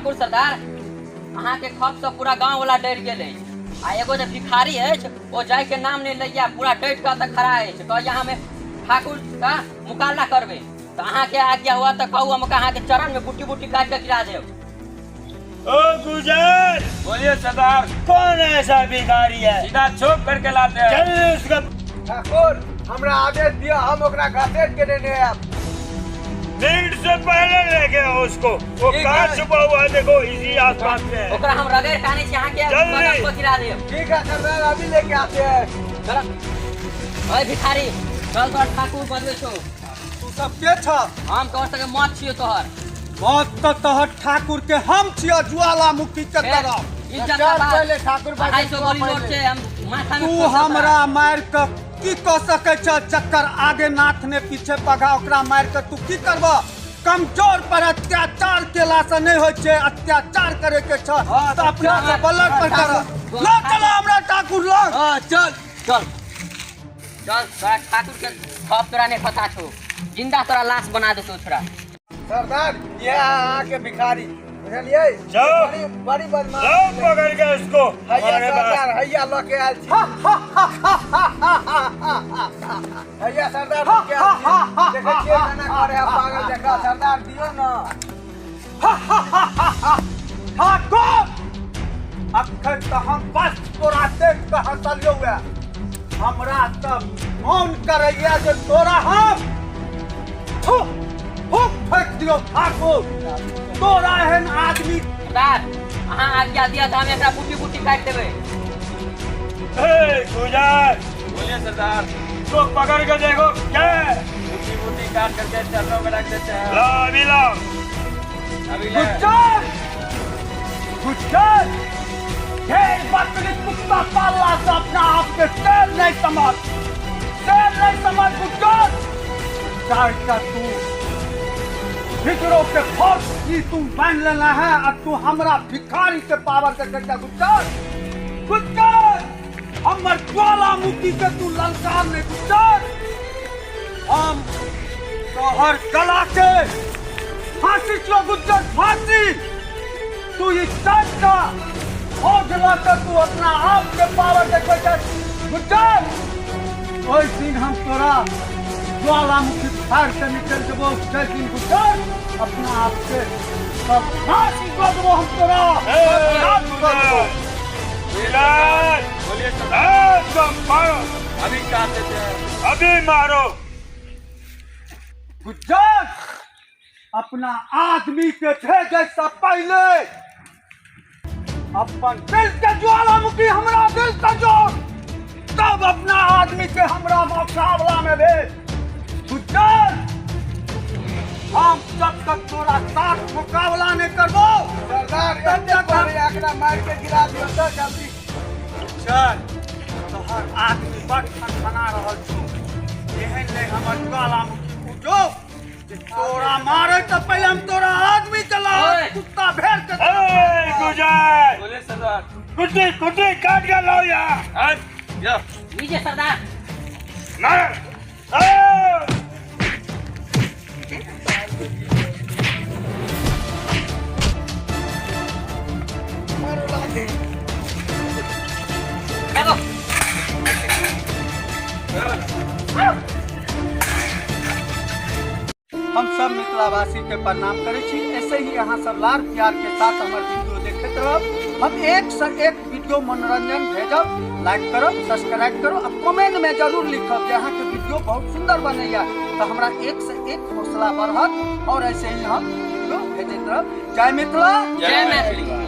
ठाकुर सरदार, अहाँके खप से पूरा गांव वाला डर गेल अछि आ एगो जे भिखारी अछि ओ जाय के नाम नहीं लैया, पूरा डट के तऽ खड़ा अछि, कहैया हमे ठाकुर का मुकाबला करबै। तऽ अहाँके आज्ञा हुआ तऽ कहू, हम अहाँके चरण में बुटी बुटी काटि के गिरा देब। ओ गुजर। बोलिए सरदार। कौन ऐसा भिखारी है? सीधा छोप करके लाते हैं। चल उसका। ठाकुर, हमरा आदेश दिअ, हम ओकरा घसेट के लेने आयब। मिनट से पहले लेके आओ उसको। वो ठीक कहाँ है। छुपा हुआ है देखो, इसी आसपास में है। ओकरा हम रगड़ के आनै छी, अहाँके जल्दी। कदम पर गिरा देब। ठीक है सरदार, अभी लेके आते हैं। चल ओए भिखारी, चल तोहर ठाकुर बजबै छौ। तू सब के छ? हम तोहर सबके मत छियौ। तोहर मौत तऽ तोहर ठाकुर के हम छियौ, ज्वालामुखी के तरफ। इज्जत चल के बात। पहले ठाकुर बाजू, 250 गोली नोट पहले। छै, हम माथा में तू ठोक देब। हमरा मारि कऽ की कऽ सकै छ? जकर आगे नाथ ने पीछे पघा, ओकरा मारि कऽ तू की करबह? कमजोर पर अत्याचार केला से नहि होइ छै। अत्याचार करे के छ हाँ, तऽ अपना चल। से बलर पर कर। ठाकुर। लऽ चल हमरा ठाकुर लग। हाँ चल। चल चल, तोरा ठाकुर के खौफ तोरा नहीं पता छौ, जिंदा तोरा लाश बना देतौ छोरा। सरदार, ये है अहाँके भिखारी, बुझलियै? जाओ। बड़ी बड़ी बदमाश। लाओ पकड़ के उसको हैया हमारे पास। सरदार, हैया लऽ के आयल छी। हैया सरदार, लऽ के आयल छी। देखै छियै केना करे है पागल जकाँ। सरदार, दियौ ने। ठाकुर, अखन तऽ हम बस तोरा देख कऽ हँसलियौ हे। हमरा तऽ मोन करैया जे तोरा हम थू थू फेंक दियौ। ठाकुर, तोरा एहन आदमी। सरदार, अहाँ आज्ञा दिअ तऽ हम एकरा बुटी बुटी काटि देबै। ए गुजर। बोलिए सरदार। उसको पकड़ के देखो क्या है। बुटी बुटी काट करके चरणों में रख देते हैं। लाओ, अभी लाओ। अभी ले। गुज्जर, गुज्जर, ढेर बकरी कुत्ता पालला से अपना आप के शेर नहीं समझ, शेर नहीं समझ। गुज्जर, चाहे का तू हिजरो के फौज की तू बन लेना है और तू हमरा भिखारी के पावर के करिया। गुज्जर, गुज्जर, हमर ज्वालामुखी के तू ललकार नहीं। गुज्जर, हम तोहर गला के फांसी छो गुज्जर, फांसी। तू ई चल का फौज लऽ के तू अपना आप के पावर देखबै छै गुज्जर, ओहि दिन हम तोरा ज्वालामुखी फाड़ के निकल जेबो। जय दिन गुज्जर, अपना आप के सब फांसी कऽ देबो हम तोरा। ए, नाश कऽ देबो। गुजर। बोलिए सरदार। एकदम मारो। अभी काट देते हैं। अभी मारो। गुज्जर, अपना आदमी के भेजे से पहले अपन दिल के ज्वालामुखी हमरा दिल से जोड़, तब अपना आदमी के हमरा मुकाबला में भेज। गुज्जर, हम जब तक तोरा साथ मुकाबला नहीं करबो। सरदार, तब एते तक हम बड़ी एकरा मारि के गिरा दियौ तऽ जल्दी। चल, तोहर आदमी बड़ ठनठना रहल छौ। एहन नहि हमर ज्वालामुखी पूजो जे तोरा मारे तऽ पहिले हम तोरा आदमी के लात ओए। कुत्ता भेड़ के। ए गुजर। बोलिए सरदार। कुट्टी कुट्टी काट के लाओ यहाँ। हाँ, या। लीजिए सरदार। मार। ए! देखो। हम सब मिथिलावासी के प्रणाम करै छी। ऐसे ही अहाँ सब लाड़ प्यार के साथ हमर वीडियो देखैत रहब। हम एक से एक वीडियो मनोरंजन भेजब। लाइक करब, सब्सक्राइब करो आ कमेंट में जरूर लिखब जे अहाँके वीडियो बहुत सुंदर बनैया, तऽ हमरा एक से एक हौसला बढ़त और ऐसे ही हम वीडियो भेजैत रहब। जय मिथिला, जय मैथिली।